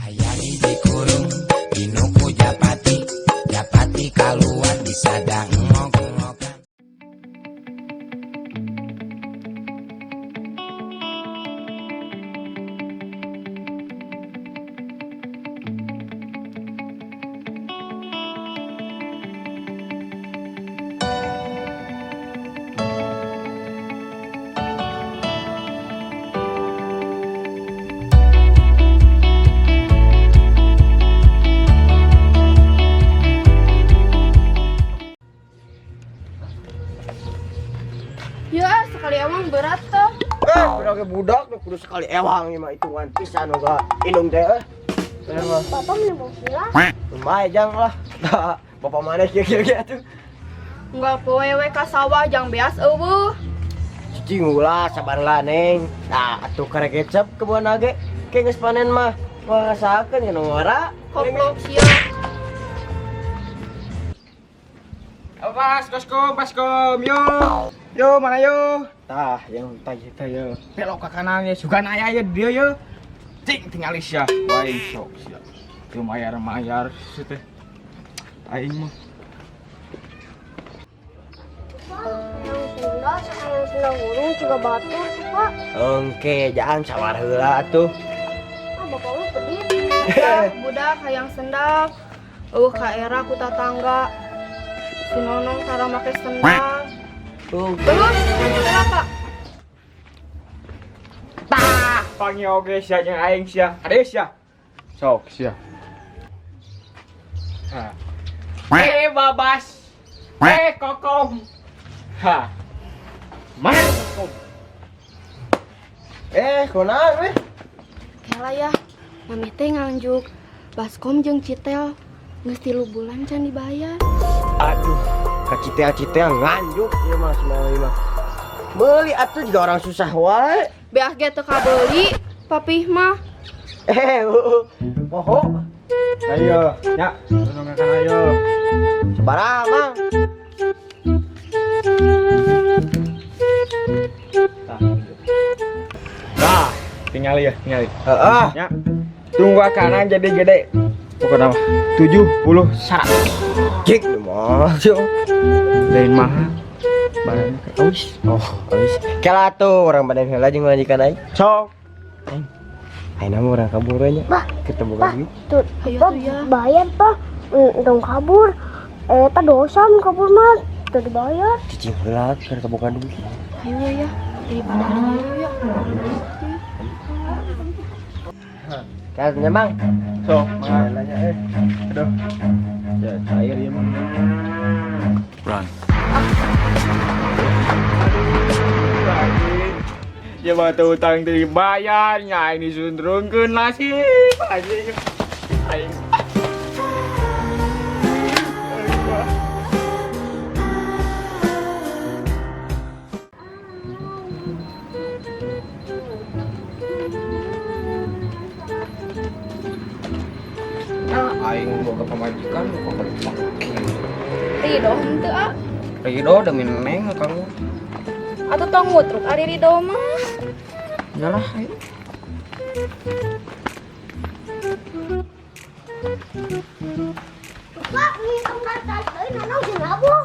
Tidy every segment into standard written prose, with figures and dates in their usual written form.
Hayang dikurung dinuku japati, japati kaluar disadang ngok-ngokan. Ya, sekali emang berat tuh. Eh, udah ke budak nu kudu sekali ewang ieu mah hitungan pisan oga indung teh eh. Bener mah. Bapak menembak sila. Lumayan jang lah. Tah, bapak mana kieu kieu kieu atuh. Enggak poe we ka sawah jang beas eueuh. Cicing ulah sabar lah neng. Nah, atuh karek kecap kebun age. Ke geus panen mah. Wah, rasakeun kana ngora. Koplok sia. Awas, baskom, baskom, yo. Yo, mana yo? Tah, yang tah kita yo. Belok ke kanan ya, sugan aya ya dia yo. Cing tinggal sia. Wae sok sia. Teu mayar-mayar sia teh. Aing mah. Yang Sunda sama yang Sunda burung juga batu tuh, Pak. Oke, jangan sabar heula atuh. Ah, bapak lu pedih. Ya, budak hayang sendal. Eueuh ka era ku tatangga. Si Nonong tara make sendal. Tuh. Terus, kenapa? Tah, panggil oge sia jeung aing sia. Ade sia. Sok sia. Ha. Eh babas. Eh kokom. Ha. Mana kokom? Eh, kunaon weh? Kela ya, mami teh nganjuk baskom jeung citel geus 3 bulan can dibayar. Aduh, ka citel-citel nganjuk ieu mah semua ieu mah. Beli atuh juga orang susah wae. Beas ge teu kabeuli, papih mah. Eh, poho. Ayo, ya, nonong kan ayo. Sabaraha, Mang? Nah, tinggal ya, tinggal. Heeh. Ya. Tunggu kanan jadi gede. Pokoknya mah 71. Cik, mah. Lain mahal. Barangnya ke aus. Oh, habis. Kela tuh orang badan heula jeung majikan aing. Sok. Ayeuna mah urang kabur we nya. Bah, Kita boga bah, duit. tuh, Ayo Pak, tuh ya. bayar, Pak. Dong kabur. Eh, tak dosa mun kabur mah. Tuh dibayar. Cicing heula keur kaboga duit. Ayo ya, daripada ayo ya. Kayaknya Mang. Sok, mangga. Nanya eh. Aduh. Ya, cair ya mah. Run. Ya batu utang dibayar, nya ini sundrungkeun nasib anjing. Aing. Nah, aing boga pamajikan kok kali Ridho henteu ah. Ridho demi neng kamu. Atuh tong ngutruk ari Ridho mah. Yalah, ayo. Pak, ini tong tas deui nonong jeung ngabuh.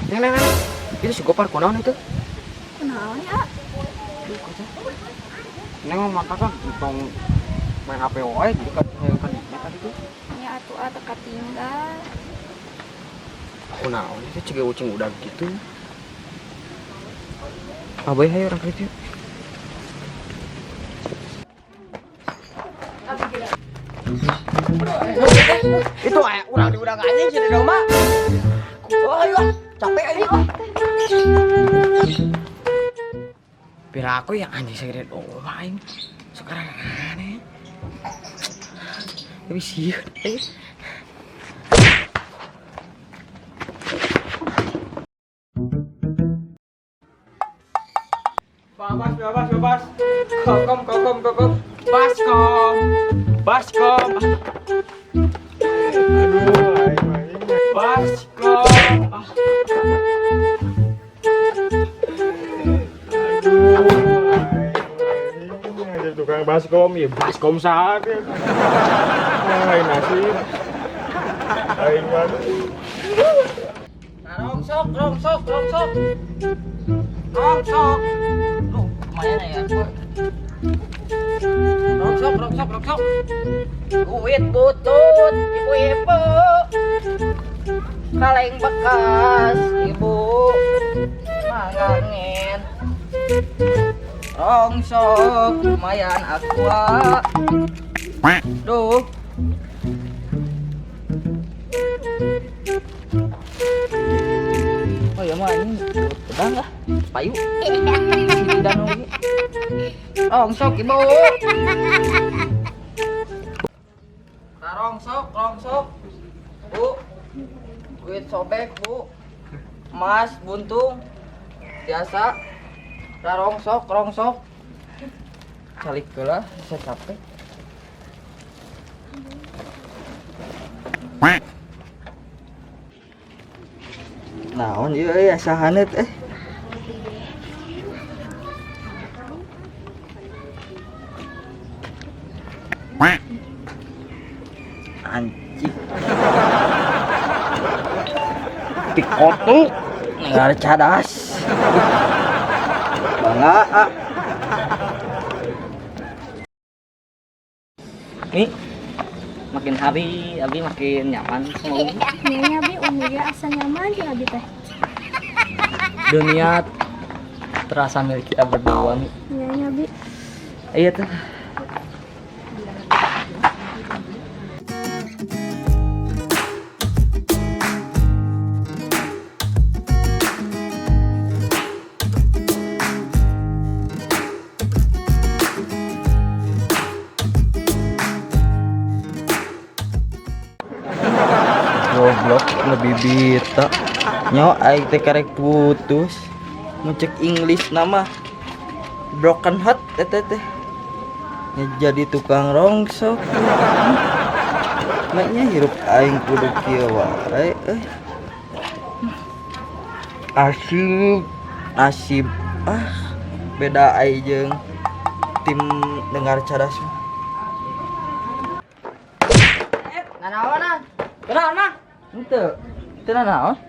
Neng, neng, neng. Itu si Gopar kunaon itu? Kunaon ya? Neng mau makan kan tong main HP wae jadi kan yang kan tadi tuh. Ya atuh ah teu katinggal. Kunaon itu cige ucing udah gitu. Abai hayo orang kerja. Itu aya urang diurang anjing si Ridho mah. Oh, ayo ah. Capek anjing. Pira aku yang anjing segede domba aing. Sekarang aneh. Tapi sieun eh. Babas, babas, babas. Kokom, kokom, kokom. Baskom. Baskom. Aduh, aing mah. Baskom. Ah. Baskom ya baskom saha teh. Ai nasib. Aing mah. Rongsok, rongsok, rongsok. Rongsok. Duh, lumayan ya. Rongsok, rongsok, rongsok. Duit butut, ibu-ibu. Kaleng bekas, ibu. Mangangin. Rongsok, lumayan aqua. Duh. Oh ya mah ini pedang lah, payu. Di danau ini. Rongsok ibu. Rongsok, rongsok. Bu, duit sobek bu. Emas buntung. Biasa. Rongsok, rongsok. Calik lah, saya capek. Naon ieu euy asa haneut eh. Anjing. Pikotuk dengar cadas. Bangga ah. Nih, makin hari Abi makin nyaman sama Umi. Nya Bi, Umi ge asa nyaman jeung Abi teh. Dunia terasa milik kita berdua, Mi. Nya Bi. Iya tuh. Goblok lebih bita. Nyawa aing teh karek putus. Mun cek Inggris nama broken heart eta teh. Nya jadi tukang rongsok. Maknya hirup aing kudu kieu wae euy. Asib nasib ah beda aing jeung tim dengar cadas mah. Nanaonan? Kunaon, Mang? Henteu. Teu nanaon?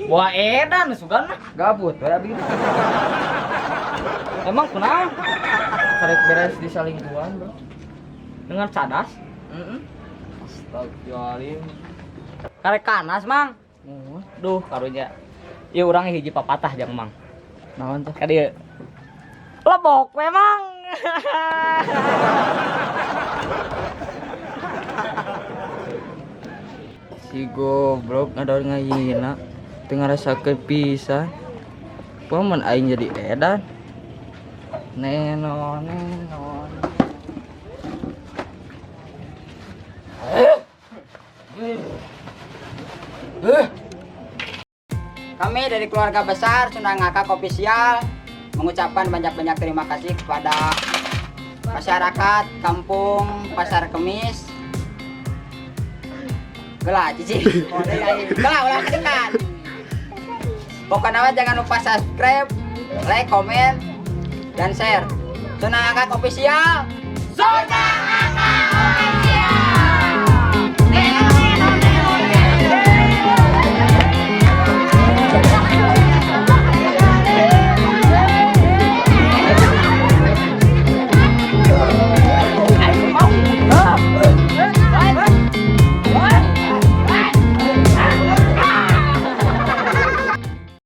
Wah edan sugan mah. Gabut we abi. Emang kunaon? Karek beres di salingkuhan, Bro. Dengan cadas? Heeh. Astagfirullahaladzim. Karek kanas, Mang. Duh, karunya. Ieu urang hiji papatah jang, Mang. Naon teh? Ka dieu. Lebok we, Mang. Si goblok ngador ngahina teu ngarasakeun pisan. Paman aing jadi edan. Neno neno. Kami dari keluarga besar Sunda Ngakak Official mengucapkan banyak-banyak terima kasih kepada masyarakat Kampung Pasar Kemis. Gelah, cici. Gelah, ulah kedekan. Pokoknya mah jangan lupa subscribe, like, komen, dan share. Sunda Ngakak Official. Sunda.